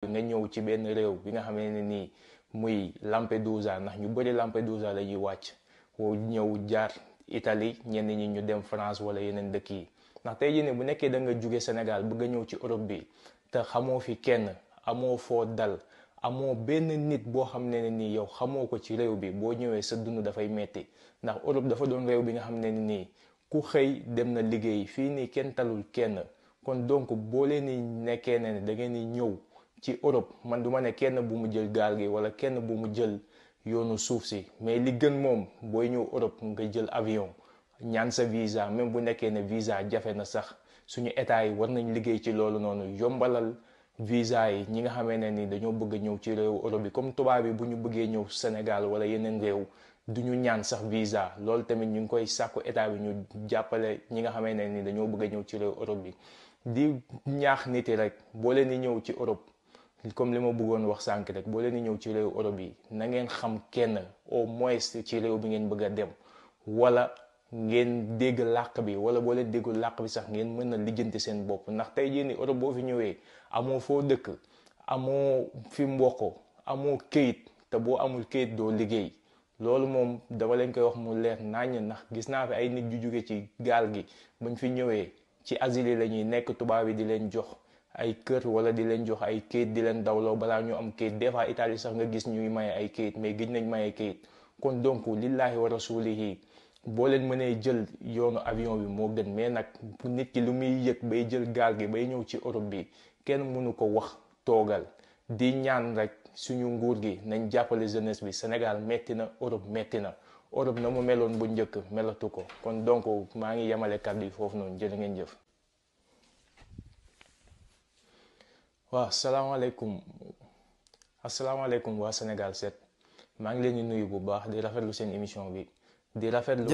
nga ñëw ci benn réew bi nga xamee ne nii muy Lampedusa, ndax ñu bëri Lampedusa la ñuy wàcc woo ñëw jaar Italie, ñenn ñi ñu dem France wala yeneen dëkk yi. ndax tey jii ne bu nekkee da nga jóge Sénégal bëgg a ñëw ci Europe bi te xamoo fi kenn, amoo foo dal, amoo benn nit boo xam ne nii yow xamoo ko ci réew bi, boo ñëwee sa dund dafay metti. ndax Europe dafa doon réew bi nga xam ne nii ku xëy dem na liggéey, fii nii kenn talul kenn. kon donc boo leen ni nekkee ne da ngeen di ñëw ci Europe, man du ma ne kenn bu mu jël gaal gi wala kenn bu mu jël yoonu suuf si, mais li gën moom booy ñëw Europe nga jël avion ñaan sa visa. même bu nekkee ne visa jafe na sax, suñu état yi war nañ liggéey ci loolu noonu, yombalal visa yi ñi nga xamee ne ni dañoo bëgg a ñëw ci réewu Europe bi. comme tubaab bi bu ñu bëggee ñëw Sénégal wala yeneen réew du ñu ñaan sax visa. loolu tamit ñu ngi koy sàkku état bi ñu jàppale ñi nga xamee ne ni dañoo bëgg a ñëw ci réewu Europe bi. di ñaax nit yi rek, boo leen di ñëw ci Europe, comme li ma bëggoon wax sànk rek, boo leen di ñëw ci réew Europe yi na ngeen xam kenn au moins ci réew bi ngeen bëgg a dem, wala ngeen dégg làkk bi, wala boo leen déggul làkk bi sax ngeen mën a lijjanti seen bopp. ndax tey jii ni Europe boo fi ñëwee amoo foo dëkk, amoo fi mbokk, amoo këyit, te boo amul këyit doo liggéey. loolu moom dama leen koy wax mu leer naññ, ndax gis naa fi ay nit yu jóge ci gaal gi bañ fi ñëwee ci asile la ñuy nekk, tubaab yi di leen jox ay kër wala di leen jox ay kayit, di leen dawloo balaa ñu am kayit. des fois Italie sax nga gis ñuy maye ay kayit, mais gëj nañ maye kayit. kon donc lillahi wa rasulihi, boo leen mënee jël yoonu avion bi moo gën. mais nag nit ki lu muy yëg bay jël gaal gi bay ñëw ci Europe bi, kenn mënu ko wax toogal. di ñaan rek suñu nguur gi nañ jàppale jeunesse bi. Sénégal metti na, Europe metti na. Europe na mu meloon bu njëkk melatu ko. kon donc maa ngi yemale kàddu yi foofu noonu, jërë ngeen jëf. waaw asalaamaaleykum waa Sénégal 7, maa ngi leen di nuyu bu baax, di rafetlu seen émission bi, di rafetlu